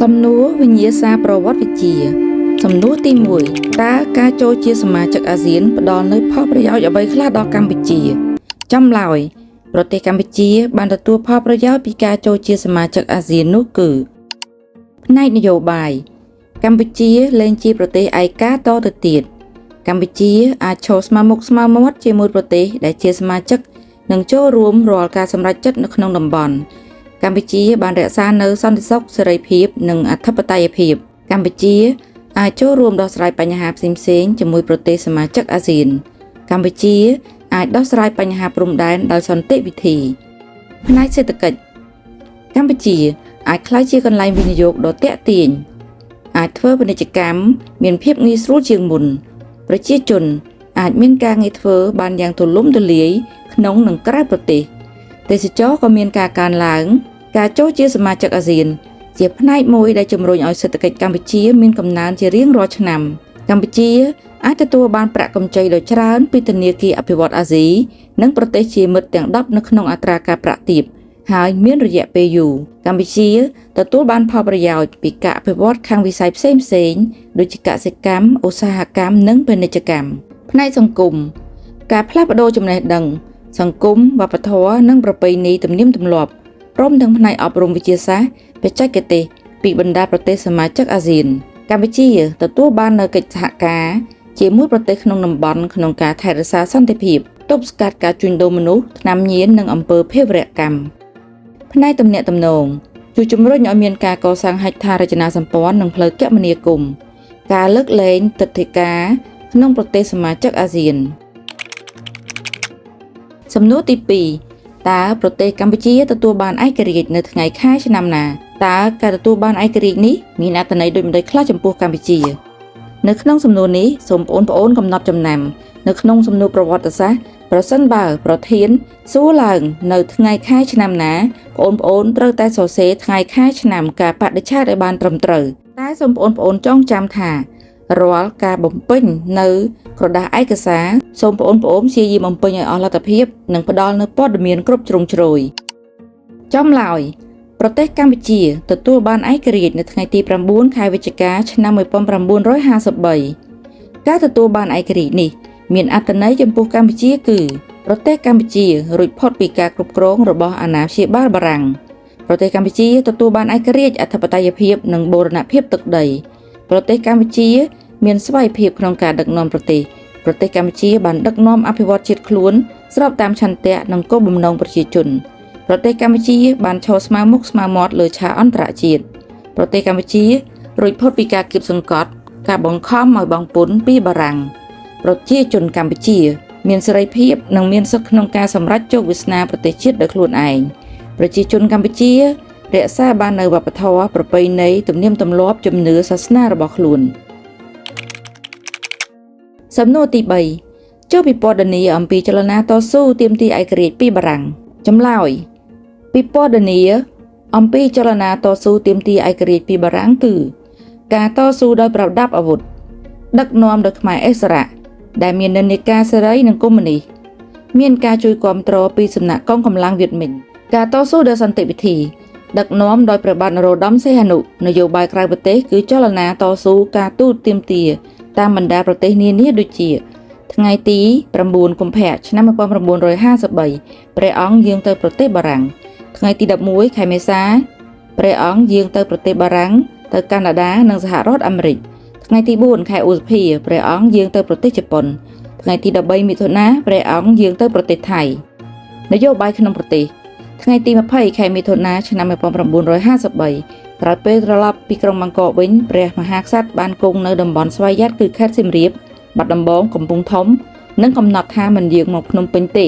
សំណួរវិញ្ញាសាប្រវត្តិវិទ្យាសំណួរទី1តើការចូលជាសមាជិកអាស៊ានផ្ដល់នូវផលប្រយោជន៍អ្វីខ្លះដល់កម្ពុជាចម្លើយប្រទេសកម្ពុជាបានទទួលផលប្រយោជន៍ពីការចូលជាសមាជិកអាស៊ាននោះគឺផ្នែកនយោបាយកម្ពុជាលែងជាប្រទេសឯកាតទៅទៀតកម្ពុជាអាចឈរស្មើមុខស្មើមាត់ជាមួយប្រទេសដែលជាសមាជិកនិងចូលរួមរាល់ការសម្រេចចិត្តនៅក្នុងតំបន់កម្ពុជាបានរក្សានៅសន្តិសុខសេរីភាពនិងអធិបតេយ្យភាពកម្ពុជាអាចចូលរួមដោះស្រាយបញ្ហាផ្សេងៗជាមួយប្រទេសសមាជិកអាស៊ានកម្ពុជាអាចដោះស្រាយបញ្ហាព្រំដែនដោយសន្តិវិធីផ្នែកសេដ្ឋកិច្ចកម្ពុជាអាចក្លាយជាកន្លែងវិនិយោគដ៏ទាក់ទាញអាចធ្វើពាណិជ្ជកម្មមានភាពងាយស្រួលជាងមុនប្រជាជនអាចមានការងារធ្វើបានយ៉ាងទូលំទូលាយក្នុងនិងក្រៅប្រទេសទេសចរក៏មានការកើនឡើងការចូលជាសមាជិកអាស៊ានជាផ្នែកមួយដែលជំរុញឲ្យសេដ្ឋកិច្ចកម្ពុជាមានកំណើនជារៀងរាល់ឆ្នាំកម្ពុជាអាចទទួលបានប្រាក់កម្ចីដ៏ច្រើនពីធនាគារអភិវឌ្ឍន៍អាស៊ីនិងប្រទេសជាមិត្តទាំង10នៅក្នុងអត្រាការប្រាក់ទាបហើយមានរយៈពេលយូរកម្ពុជាទទួលបានផលប្រយោជន៍ពីការអភិវឌ្ឍខាងវិស័យផ្សេងៗដូចជាកសិកម្មឧស្សាហកម្មនិងពាណិជ្ជកម្មផ្នែកសង្គមការផ្លាស់ប្ដូរចំណេះដឹងសង្គមវប្បធម៌និងប្រពៃណីទំនៀមទម្លាប់ព្រមទាំងផ្នែកអប់រំវិទ្យាសាស្ត្របច្ចេកទេសពីបណ្ដាប្រទេសសមាជិកអាស៊ានកម្ពុជាទទួលបាននូវកិច្ចសហការជាមួយប្រទេសក្នុងតំបន់ក្នុងការថែរក្សាសន្តិភាពទប់ស្កាត់ការជួញដូរមនុស្សថ្នាំញៀននិងអំពើភេរវកម្មផ្នែកទំនាក់ទំនងជួយជំរុញឲ្យមានការកសាងហេដ្ឋារចនាសម្ព័ន្ធនិងផ្លូវគមនាគមន៍ការលើកលែងទិដ្ឋាការក្នុងប្រទេសសមាជិកអាស៊ានសំណួរទី2តើប្រទេសកម្ពុជាទទួលបានឯករាជ្យនៅថ្ងៃខែឆ្នាំណាតើការទទួលបានឯករាជ្យនេះមានអត្ថន័យដូចម្តេចខ្លះចំពោះកម្ពុជានៅក្នុងសំណួរនេះសូមបងប្អូនកំណត់ចំណាំនៅក្នុងសំណួរប្រវត្តិសាស្ត្រប្រសិនបើប្រធានសួរឡើងនៅថ្ងៃខែឆ្នាំណាបងប្អូនត្រូវតែសរសេរថ្ងៃខែឆ្នាំការបដិឆេទឲ្យបានត្រឹមត្រូវតែសូមបងប្អូនចងចាំថារាល់ការបំពេញនៅក្រដាសឯកសារសូមបងប្អូនព្យាយាមបំពេញឲ្យអស់លទ្ធភាពនិងផ្ដល់នូវព័ត៌មានគ្រប់ជ្រុងជ្រោយចំឡើយប្រទេសកម្ពុជាទទួលបានឯករាជ្យនៅថ្ងៃទី9ខែវិច្ឆិកាឆ្នាំ1953ការទទួលបានឯករាជ្យនេះមានអត្ថន័យចំពោះកម្ពុជាគឺប្រទេសកម្ពុជារួចផុតពីការគ្រប់គ្រងរបស់អាណាព្យាបាលបារាំងប្រទេសកម្ពុជាទទួលបានឯករាជ្យអធិបតេយ្យភាពនិងបូរណភាពទឹកដីប្រទេសកម្ពុជាមានស្វ័យភាពក្នុងការដឹកនាំប្រទេសប្រទេសកម្ពុជាបានដឹកនាំអភិវឌ្ឍជាតិខ្លួនស្របតាមឆន្ទៈនិងគោលបំណងប្រជាជនប្រទេសកម្ពុជាបានឈរស្មើមុខស្មើមាត់លើឆាកអន្តរជាតិប្រទេសកម្ពុជារួចផុតពីការគៀបសង្កត់ការបង្ខំឲ្យបង់ពន្ធពីបារាំងប្រជាជនកម្ពុជាមានសេរីភាពនិងមានសិទ្ធិក្នុងការសម្រេចជោគវាសនាប្រទេសជាតិដោយខ្លួនឯងប្រជាជនកម្ពុជារក្សាបាននូវវប្បធម៌ប្រពៃណីទំនៀមទម្លាប់ជំនឿសាសនារបស់ខ្លួនសំណួរទី3ចូលពិពណ៌នាអំពីចលនាតស៊ូទាមទារឯករាជ្យពីបារាំងចម្លើយពិពណ៌នាអំពីចលនាតស៊ូទាមទារឯករាជ្យពីបារាំងគឺការតស៊ូដោយប្រដាប់អាវុធដឹកនាំដោយខ្មែរអិសរៈដែលមាននិន្នាការសេរីនិងកុម្មុយនីសមានការជួយគាំទ្រពីសំណាក់កងកម្លាំងវៀតមិញការតស៊ូដោយសន្តិវិធីដឹកនាំដោយព្រះបាទនរោត្តមសីហនុនយោបាយក្រៅប្រទេសគឺចលនាតស៊ូការទូតទាមទារតាមបណ្ដាប្រទេសនានាដូចជាថ្ងៃទី9កុម្ភៈឆ្នាំ1953ព្រះអង្គយាងទៅប្រទេសបារាំងថ្ងៃទី11ខែមេសាព្រះអង្គយាងទៅប្រទេសបារាំងទៅកាណាដានិងសហរដ្ឋអាមេរិកថ្ងៃទី4ខែឧសភាព្រះអង្គយាងទៅប្រទេសជប៉ុនថ្ងៃទី13មិថុនាព្រះអង្គយាងទៅប្រទេសថៃនយោបាយក្នុងប្រទេសថ្ងៃទី20ខែមិថុនាឆ្នាំ1953ក្រោយពេលត្រឡប់ពីក្រុងបាងកកវិញព្រះមហាក្សត្របានគង់នៅតំបន់ស្វយ័តគឺខេត្តសៀមរាបបាត់ដំបងកំពង់ធំនិងកំណត់ថាមិនយាងមកភ្នំពេញទេ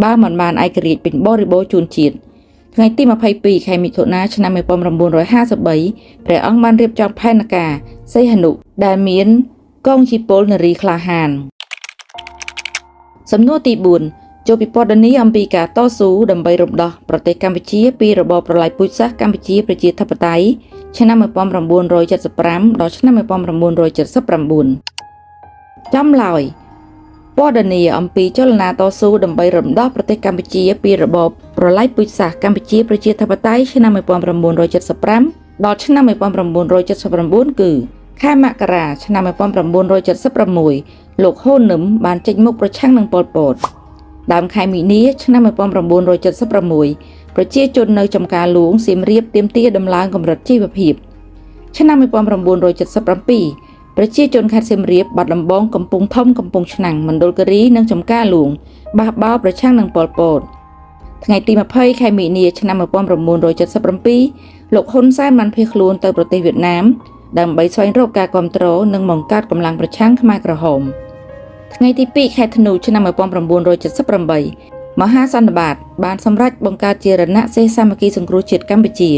បើមិនបានឯករាជ្យពេញបរិបូរណ៍ជូនជាតិថ្ងៃទី22ខែមិថុនាឆ្នាំ1953ព្រះអង្គបានរៀបចំផែនការសីហនុដែលមានកងជីពលនារីក្លាហានសំណួរទី4ចូលពិពណ៌នាអំពីការតស៊ូដើម្បីរំដោះប្រទេសកម្ពុជាពីរបបប្រល័យពូជសាសន៍កម្ពុជាប្រជាធិបតេយ្យឆ្នាំ1975ដល់ឆ្នាំ1979ចំឡើយពណ៌នាអំពីចលនាតស៊ូដើម្បីរំដោះប្រទេសកម្ពុជាពីរបបប្រល័យពូជសាសន៍កម្ពុជាប្រជាធិបតេយ្យឆ្នាំ1975 ដល់ឆ្នាំ1979គឺខែមករាឆ្នាំ1976លោកហ៊ូនឹមបានចេញមុខប្រឆាំងនឹងប៉ុលពតដើមខែមីនាឆ្នាំ1976ប្រជាជននៅចំការលួងសៀមរាបទាមទារដំឡើងកម្រិតជីវភាពឆ្នាំ1977ប្រជាជនខេត្តសៀមរាបបាត់ដំបងកំពង់ធំកំពង់ឆ្នាំងមណ្ឌលគិរីនិងចំការលួងបះបោរប្រឆាំងនឹងប៉ុលពតថ្ងៃទី20ខែមីនាឆ្នាំ1977លោកហ៊ុនសែនបានភៀសខ្លួនទៅប្រទេសវៀតណាមដើម្បីស្វែងរកការគាំទ្រនិងបង្កើតកម្លាំងប្រឆាំងខ្មែរក្រហមថ្ងៃទី2ខែធ្នូឆ្នាំ1978មហាសន្និបាតបានសម្រេចបង្កើតជារណសិរ្សសាមគ្គីសង្គ្រោះជាតិកម្ពុជា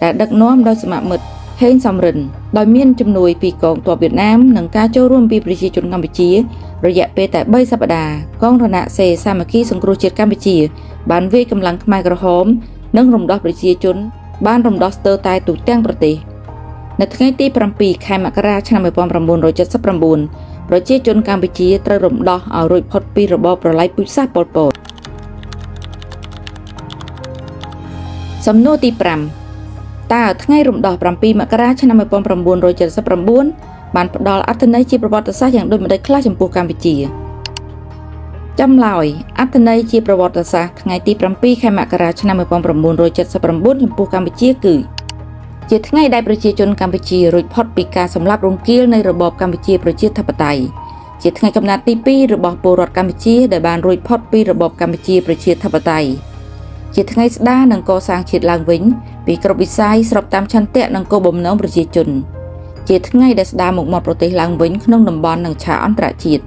ដែលដឹកនាំដោយសមមិត្តហេងសំរិនដោយមានជំនួយពីកងទ័ពវៀតណាមនិងការចូលរួមពីប្រជាជនកម្ពុជារយៈពេលតែ3សប្តាហ៍កងរណសិរ្សសាមគ្គីសង្គ្រោះជាតិកម្ពុជាបានវាយកម្លាំងខ្មែរក្រហមនិងរំដោះប្រជាជនបានរំដោះស្ទើរតែទូទាំងប្រទេសនៅថ្ងៃទី7ខែមករាឆ្នាំ1979ប្រជាជនកម្ពុជាត្រូវរំដោះឲ្យរួចផុតពីរបបប្រល័យពូជសាសន៍ប៉ុលពតសំណួរទី5តើថ្ងៃរំដោះ7មករាឆ្នាំ1979បានផ្ដល់អត្ថន័យជាប្រវត្តិសាស្ត្រយ៉ាងដូចម្តេចខ្លះចំពោះកម្ពុជាចម្លើយអត្ថន័យជាប្រវត្តិសាស្ត្រថ្ងៃទី7ខែមករាឆ្នាំ1979ចំពោះកម្ពុជាគឺជាថ្ងៃដែលប្រជាជនកម្ពុជារួចផុតពីការសម្លាប់រង្គាលនៃរបបកម្ពុជាប្រជាធិបតេយ្យជាថ្ងៃកំណត់ទី2របស់ពលរដ្ឋកម្ពុជាដែលបានរួចផុតពីរបបកម្ពុជាប្រជាធិបតេយ្យជាថ្ងៃស្ដារនិងកសាងជាតិឡើងវិញពីគ្រប់វិស័យស្របតាមឆន្ទៈនិងគោលបំណងប្រជាជនជាថ្ងៃដែលស្ដារមុខមាត់ប្រទេសឡើងវិញក្នុងតំបន់និងឆាកអន្តរជាតិ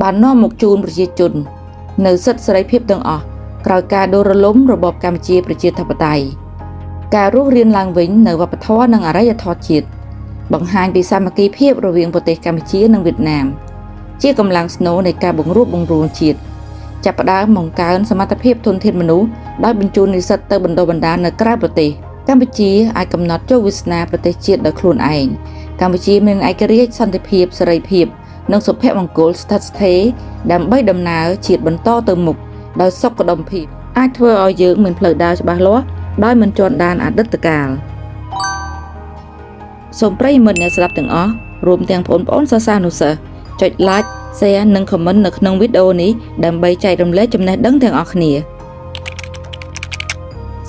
បាននាំមកជូនប្រជាជននៅសិទ្ធិសេរីភាពទាំងអស់ក្រោយការដួលរលំរបបកម្ពុជាប្រជាធិបតេយ្យការរស់រានឡើងវិញនៅវប្បធម៌និងអរិយធម៌ជាតិបង្ហាញពីសាមគ្គីភាពរវាងប្រទេសកម្ពុជានិងវៀតណាមជាកម្លាំងស្នូលនៃការបង្រួបបង្រួមជាតិចាប់ផ្ដើមបង្កើនសមត្ថភាពធនធានមនុស្សដោយបញ្ជូននិស្សិតទៅបណ្ដុះបណ្ដាលនៅក្រៅប្រទេសកម្ពុជាអាចកំណត់ជោគវាសនាប្រទេសជាតិដោយខ្លួនឯងកម្ពុជាមានឯករាជ្យសន្តិភាពសេរីភាពនិងសុភមង្គលស្ថិតស្ថេរដើម្បីដំណើរជាតិបន្តទៅមុខដោយសុខដុមភាពអាចធ្វើឲ្យយើងមានផ្លូវដើរច្បាស់លាស់ដោយមិនជាន់ដានអតីតកាលសូមប្រិយមិត្តអ្នកស្ដាប់ទាំងអស់រួមទាំងបងប្អូនសិស្សានុសិស្សចុច Like Share និង Comment នៅក្នុងវីដេអូនេះដើម្បីចែករំលែកចំណេះដឹងទាំងអស់គ្នា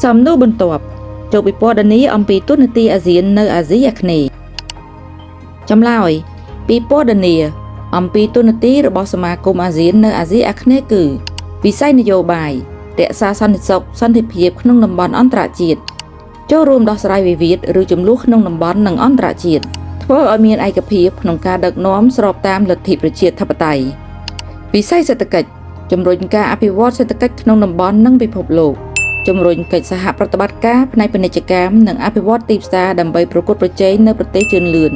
សំណួរបន្ទាប់ចូលពិពណ៌នាអំពីតួនាទីអាស៊ាននៅអាស៊ីអាគ្នេយ៍ចម្លើយពិពណ៌នាអំពីតួនាទីរបស់សមាគមអាស៊ាននៅអាស៊ីអាគ្នេយ៍គឺវិស័យនយោបាយរក្សាសន្តិសុខសន្តិភាពក្នុងតំបន់អន្តរជាតិចូលរួមដោះស្រាយវិវាទឬជម្លោះក្នុងតំបន់និងអន្តរជាតិធ្វើឲ្យមានឯកភាពក្នុងការដឹកនាំស្របតាមលទ្ធិប្រជាធិបតេយ្យវិស័យសេដ្ឋកិច្ចជំរុញការអភិវឌ្ឍសេដ្ឋកិច្ចក្នុងតំបន់និងពិភពលោកជំរុញកិច្ចសហប្រតិបត្តិការផ្នែកពាណិជ្ជកម្មនិងអភិវឌ្ឍទីផ្សារដើម្បីប្រកួតប្រជែងនៅប្រទេសជឿនលឿន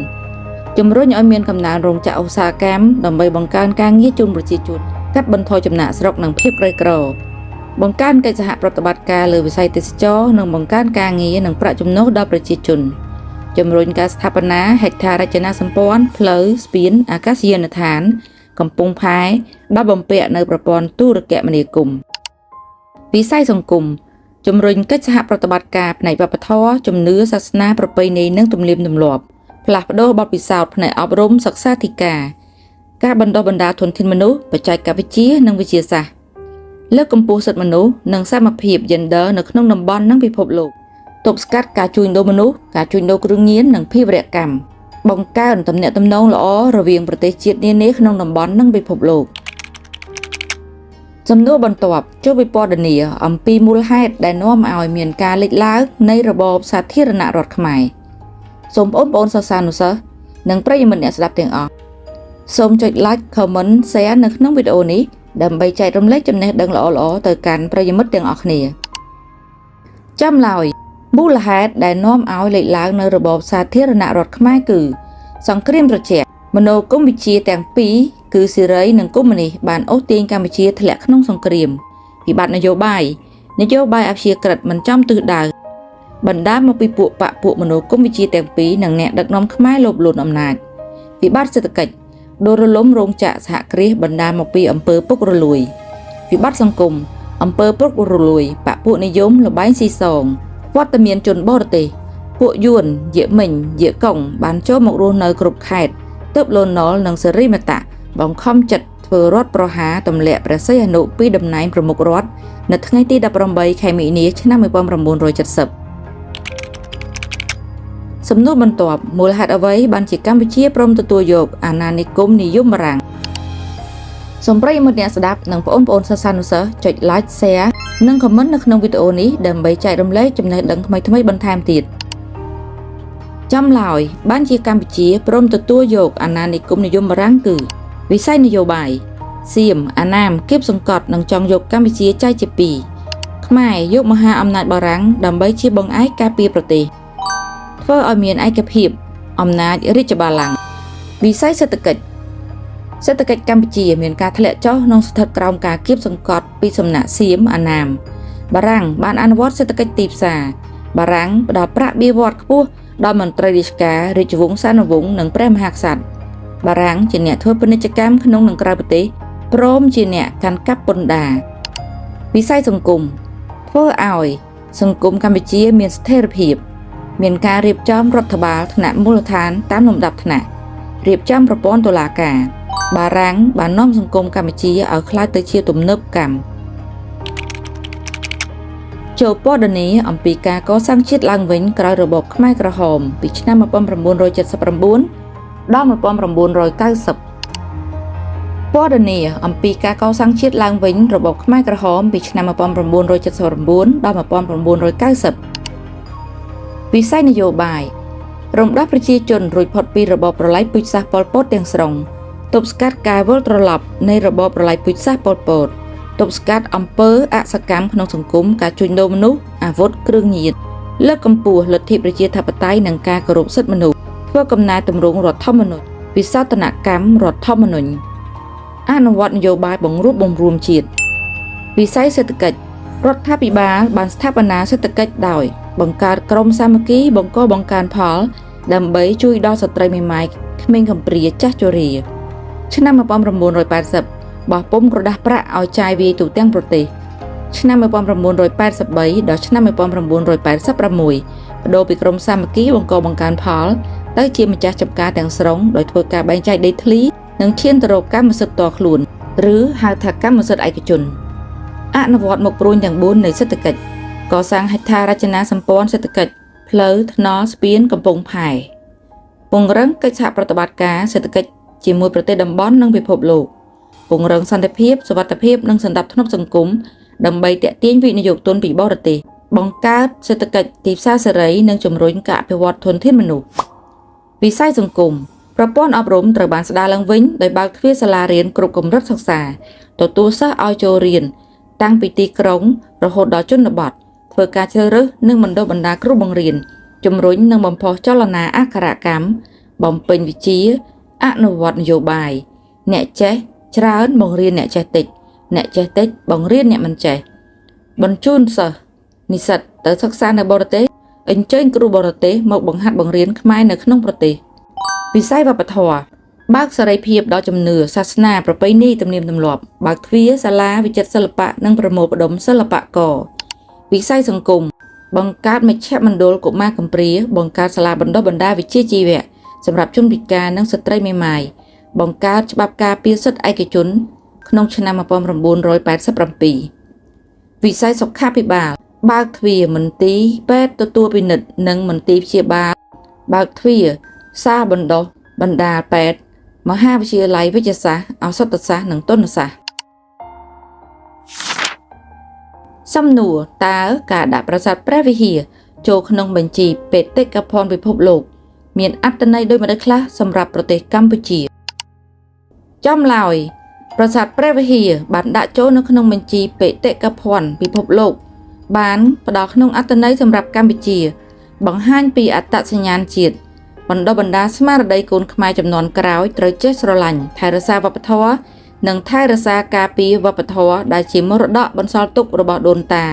ជំរុញឲ្យមានកំណើនរោងចក្រឧស្សាហកម្មដើម្បីបង្កើនការងារជូនប្រជាជនកាត់បន្ថយចំណាកស្រុកនិងភាពក្រីក្របង្កើនកិច្ចសហប្រតិបត្តិការលើវិស័យទេសចរណ៍និងបង្កើនការងារនិងប្រាក់ចំណូលដល់ប្រជាជនជំរុញការស្ថាបនាហេដ្ឋារចនាសម្ព័ន្ធផ្លូវស្ពានអាកាសយានដ្ឋានកំពង់ផែដល់បំពាក់នៅប្រព័ន្ធទូរគមនាគមន៍វិស័យសង្គមជំរុញកិច្ចសហប្រតិបត្តិការផ្នែកវប្បធម៌ជំនឿសាសនាប្រពៃណីនិងទំនៀមទម្លាប់ផ្លាស់ប្ដូរបទពិសោធន៍ផ្នែកអប់រំសិក្សាធិការការបណ្ដុះបណ្ដាលធនធានមនុស្សបច្ចេកវិទ្យានិងវិទ្យាសាស្ត្រលើកកម្ពស់សិទ្ធិមនុស្សនិងសមភាព Gender នៅក្នុងតំបន់និងពិភពលោកទប់ស្កាត់ការជួញដូរមនុស្សការជួញដូរគ្រឿងញៀននិងភេរវកម្មបង្កើនទំនាក់ទំនងល្អរវាងប្រទេសជាតិនានាក្នុងតំបន់និងពិភពលោកសំណួរបន្ទាប់ចូលពិពណ៌នាអំពីមូលហេតុដែលនាំឲ្យមានការលេចឡើងនៃរបបសាធារណរដ្ឋខ្មែរសូមបងប្អូនសិស្សានុសិស្សនិងប្រិយមិត្តអ្នកស្ដាប់ទាំងអស់សូមចុច Like Comment Share នៅក្នុងវីដេអូនេះដើម្បីចែករំលែកចំណេះដឹងល្អៗទៅកាន់ប្រិយមិត្តទាំងអស់គ្នាចាំឡើយមូលហេតុដែលនាំឲ្យលេចឡើងនៅរបបសាធារណរដ្ឋខ្មែរគឺសង្គ្រាមត្រជាក់មនោគមវិជ្ជាទាំងពីរគឺសេរីនិងកុម្មុយនីសបានអូសទាញកម្ពុជាធ្លាក់ក្នុងសង្គ្រាមវិបត្តិនយោបាយអព្យាក្រឹតមិនចំទិសដៅបណ្ដាលមកពីពួកបកពួកមនោគមវិជ្ជាទាំងពីរនិងអ្នកដឹកនាំខ្មែរលោភលន់អំណាចវិបត្តិសេដ្ឋកិច្ចដួលរលំរោងចក្រសហគ្រាសបណ្ដាលមកពីអំពើពុករលួយវិបត្តិសង្គមអំពើពុករលួយបកពួកនិយមលបែងស៊ីសងវត្តមានជនបរទេស ពួកយួនយៀកមិញយៀកកុងបានចូលមករស់នៅគ្រប់ខេត្តទើបលន់នល់និងសិរីមតៈបង្ខំចិត្តធ្វើរដ្ឋប្រហារទម្លាក់ព្រះសីហនុពីតំណែងប្រមុខរដ្ឋនៅថ្ងៃទី18ខែមីនាឆ្នាំ1970សំណួរបន្ទាប់មូលហេតុអ្វីបានជាកម្ពុជាព្រមទទួលយកអាណានិគមនិយមបារាំងសូមប្រិយមិត្តអ្នកស្ដាប់និងបងប្អូនសិស្សានុសិស្សចុច Like Share និង Comment នៅក្នុងវីដេអូនេះដើម្បីចែករំលែកចំណេះដឹងថ្មីៗបន្ថែមទៀតចំឡើយបានជាកម្ពុជាព្រមទទួលយកអាណានិគមនិយមបារាំងគឺវិស័យនយោបាយសៀមអាណាមគៀបសង្កត់និងចង់យកកម្ពុជាចែកជាពីរខ្មែរយកមហាអំណាចបារាំងដើម្បីជាបង្អែកការពារប្រទេសធ្វើឲ្យមានឯកភាពអំណាចរាជបល្ល័ង្កវិស័យសេដ្ឋកិច្ចសេដ្ឋកិច្ចកម្ពុជាមានការធ្លាក់ចុះនិងស្ថិតក្រោមការគៀបសង្កត់ពីសំណាក់សៀមអាណាមបារាំងបានអនុវត្តសេដ្ឋកិច្ចទីផ្សារបារាំងផ្ដល់ប្រាក់បៀវត្សខ្ពស់ដល់មន្ត្រីរាជការរាជវង្សានុវង្សនិងព្រះមហាក្សត្របារាំងជាអ្នកធ្វើពាណិជ្ជកម្មក្នុងនិងក្រៅប្រទេសព្រមជាអ្នកកាន់កាប់ពន្ធដារវិស័យសង្គមធ្វើឲ្យសង្គមកម្ពុជាមានស្ថិរភាពមានការរៀបចំរដ្ឋបាលថ្នាក់មូលដ្ឋានតាមលំដាប់ថ្នាក់រៀបចំប្រព័ន្ធតុលាការបារាំងបាននាំសង្គមកម្ពុជាឲ្យក្លាយទៅជាទំនើបកម្មចូលពណ៌នាអំពីការកសាងជាតិឡើងវិញក្រោយរបបខ្មែរក្រហមពីឆ្នាំ1979ដល់1990ពណ៌នាអំពីការកសាងជាតិឡើងវិញរបបខ្មែរក្រហមពីឆ្នាំ1979ដល់1990វិស័យនយោបាយរំដោះប្រជាជនរួចផុតពីរបបប្រល័យពូជសាសន៍ប៉ុលពតទាំងស្រុងទប់ស្កាត់ការវិលត្រឡប់នៃរបបប្រល័យពូជសាសន៍ប៉ុលពតទប់ស្កាត់អំពើអសកម្មក្នុងសង្គមការជួញដូរមនុស្សអាវុធគ្រឿងញៀនលើកកម្ពស់លទ្ធិប្រជាធិបតេយ្យនិងការគោរពសិទ្ធិមនុស្សធ្វើកំណែទម្រង់រដ្ឋធម្មនុញ្ញវិសោធនកម្មរដ្ឋធម្មនុញ្ញអនុវត្តនយោបាយបង្រួបបង្រួមជាតិវិស័យសេដ្ឋកិច្ចរដ្ឋាភិបាលបានស្ថាបនាសេដ្ឋកិច្ចដោយបង្កើតក្រុមសាមគ្គីបង្កបង្កើនផលដើម្បីជួយដល់ស្ត្រីមេម៉ាយក្មេងកំព្រាចាស់ជរាឆ្នាំ1980បោះពុម្ពក្រដាសប្រាក់ឲ្យចាយវាយទូទាំងប្រទេសឆ្នាំ1983ដល់ឆ្នាំ1986បដូរពីក្រុមសាមគ្គីបង្កបង្កើនផលទៅជាម្ចាស់ចំការទាំងស្រុងដោយធ្វើការបែងចែកដីធ្លីនិងឈានទៅរកកម្មសិទ្ធិផ្ទាល់ខ្លួនឬហៅថាកម្មសិទ្ធិឯកជនអនុវត្តមុខព្រួញទាំង4នៃសេដ្ឋកិច្ចកសាងហេដ្ឋារចនាសម្ព័ន្ធសេដ្ឋកិច្ចផ្លូវថ្នល់ស្ពានកំពង់ផែពង្រឹងកិច្ចសហប្រតិបត្តិការសេដ្ឋកិច្ចជាមួយប្រទេសតំបន់និងពិភពលោកពង្រឹងសន្តិភាពសុវត្ថិភាពនិងសន្តិភាពសង្គមដើម្បីទាក់ទាញវិនិយោគទុនពីបរទេសបង្កើតសេដ្ឋកិច្ចទីផ្សារសេរីនិងជំរុញការអភិវឌ្ឍធនធានមនុស្សវិស័យសង្គមប្រព័ន្ធអប់រំត្រូវបានស្ដារឡើងវិញដោយបើកទ្វារសាលារៀនគ្រប់កម្រិតសិក្សាទទួលសិស្សឲ្យចូលរៀនតាំងពីទីក្រុងរហូតដល់ជនបទធ្វើការជ្រើសរើសនិងបណ្ដុះបណ្ដាលគ្រូបង្រៀនជំរុញនិងបំផុសចលនាអក្ខរកម្មបំពេញវិជ្ជាអនុវត្តនយោបាយអ្នកចេះច្រើនបង្រៀនអ្នកចេះតិចអ្នកចេះតិចបង្រៀនអ្នកមិនចេះបញ្ជូនសិស្សនិស្សិតទៅសិក្សានៅបរទេសអញ្ជើញគ្រូបរទេសមកបង្ហាត់បង្រៀនខ្មែរនៅក្នុងប្រទេសវិស័យវប្បធម៌បើកសេរីភាពដល់ជំនឿសាសនាប្រពៃណីទំនៀមទម្លាប់បើកទ្វារសាលាវិចិត្រសិល្បៈនិងប្រមូលផ្ដុំសិល្បករវិស័យសង្គមបង្កើតមជ្ឈមណ្ឌលកុមារកំព្រាបង្កើតសាលាបណ្ដុះបណ្ដាលវិជ្ជាជីវៈសម្រាប់ជនពិការនិងស្ត្រីមេម៉ាយបង្កើតច្បាប់ការពារសិទ្ធិឯកជនក្នុងឆ្នាំ1987វិស័យសុខាភិបាលបើកទ្វារមន្ទីរពេទ្យទទួលពិនិត្យនិងមន្ទីរព្យាបាលបើកទ្វារសាលបណ្ដុះបណ្ដាលពេទ្យមហាវិទ្យាល័យវិទ្យាសាស្ត្រឱសថសាស្ត្រនិងទន្តសាស្ត្រសំណួរតើការដាក់ប្រាសាទព្រះវិហារចូលក្នុងបញ្ជីបេតិកភណ្ឌពិភពលោកមានអត្ថន័យដូចម្តេចខ្លះសម្រាប់ប្រទេសកម្ពុជាចំឡើយប្រាសាទព្រះវិហារបានដាក់ចូលនៅក្នុងបញ្ជីបេតិកភណ្ឌពិភពលោកបានផ្ដល់ក្នុងអត្ថន័យសម្រាប់កម្ពុជាបង្ហាញពីអត្តសញ្ញាណជាតិបណ្ដុះបណ្ដាលស្មារតីកូនខ្មែរចំនួនក្រោយត្រូវចេះស្រឡាញ់ថែរក្សាវប្បធម៌និងថែរក្សាការពារវប្បធម៌ដែលជាមរតកបន្សល់ទុករបស់ដូនតា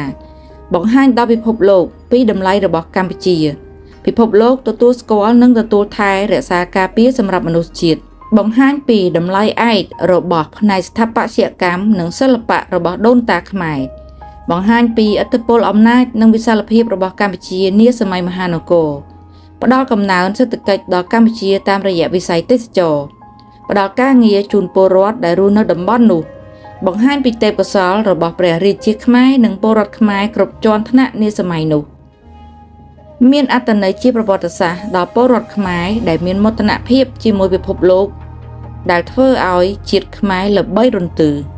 បង្ហាញដល់ពិភពលោកពីតម្លៃរបស់កម្ពុជាពិភពលោកទទួលស្គាល់និងទទួលថែរក្សាការពារសម្រាប់មនុស្សជាតិបង្ហាញពីតម្លៃឯករបស់ផ្នែកស្ថាបត្យកម្មនិងសិល្បៈរបស់ដូនតាខ្មែរបង្ហាញពីឥទ្ធិពលអំណាចនិងវិសាលភាពរបស់កម្ពុជានាសម័យមហានគរ ផ្ដល់កំណើនសេដ្ឋកិច្ចដល់កម្ពុជាតាមរយៈវិស័យទេសចរណ៍ផ្ដល់ការងារជូនពលរដ្ឋដែលរស់នៅតំបន់នោះ បង្ហាញពីទេពកោសល្យរបស់ព្រះរាជាខ្មែរនិងពលរដ្ឋខ្មែរគ្រប់ជាន់ថ្នាក់នាសម័យនោះ មានអត្ថន័យជាប្រវត្តិសាស្ត្រដល់ពលរដ្ឋខ្មែរដែលមានមោទនភាពជាមួយពិភពលោក ដែលធ្វើឲ្យជាតិខ្មែរល្បីរន្ទឺ។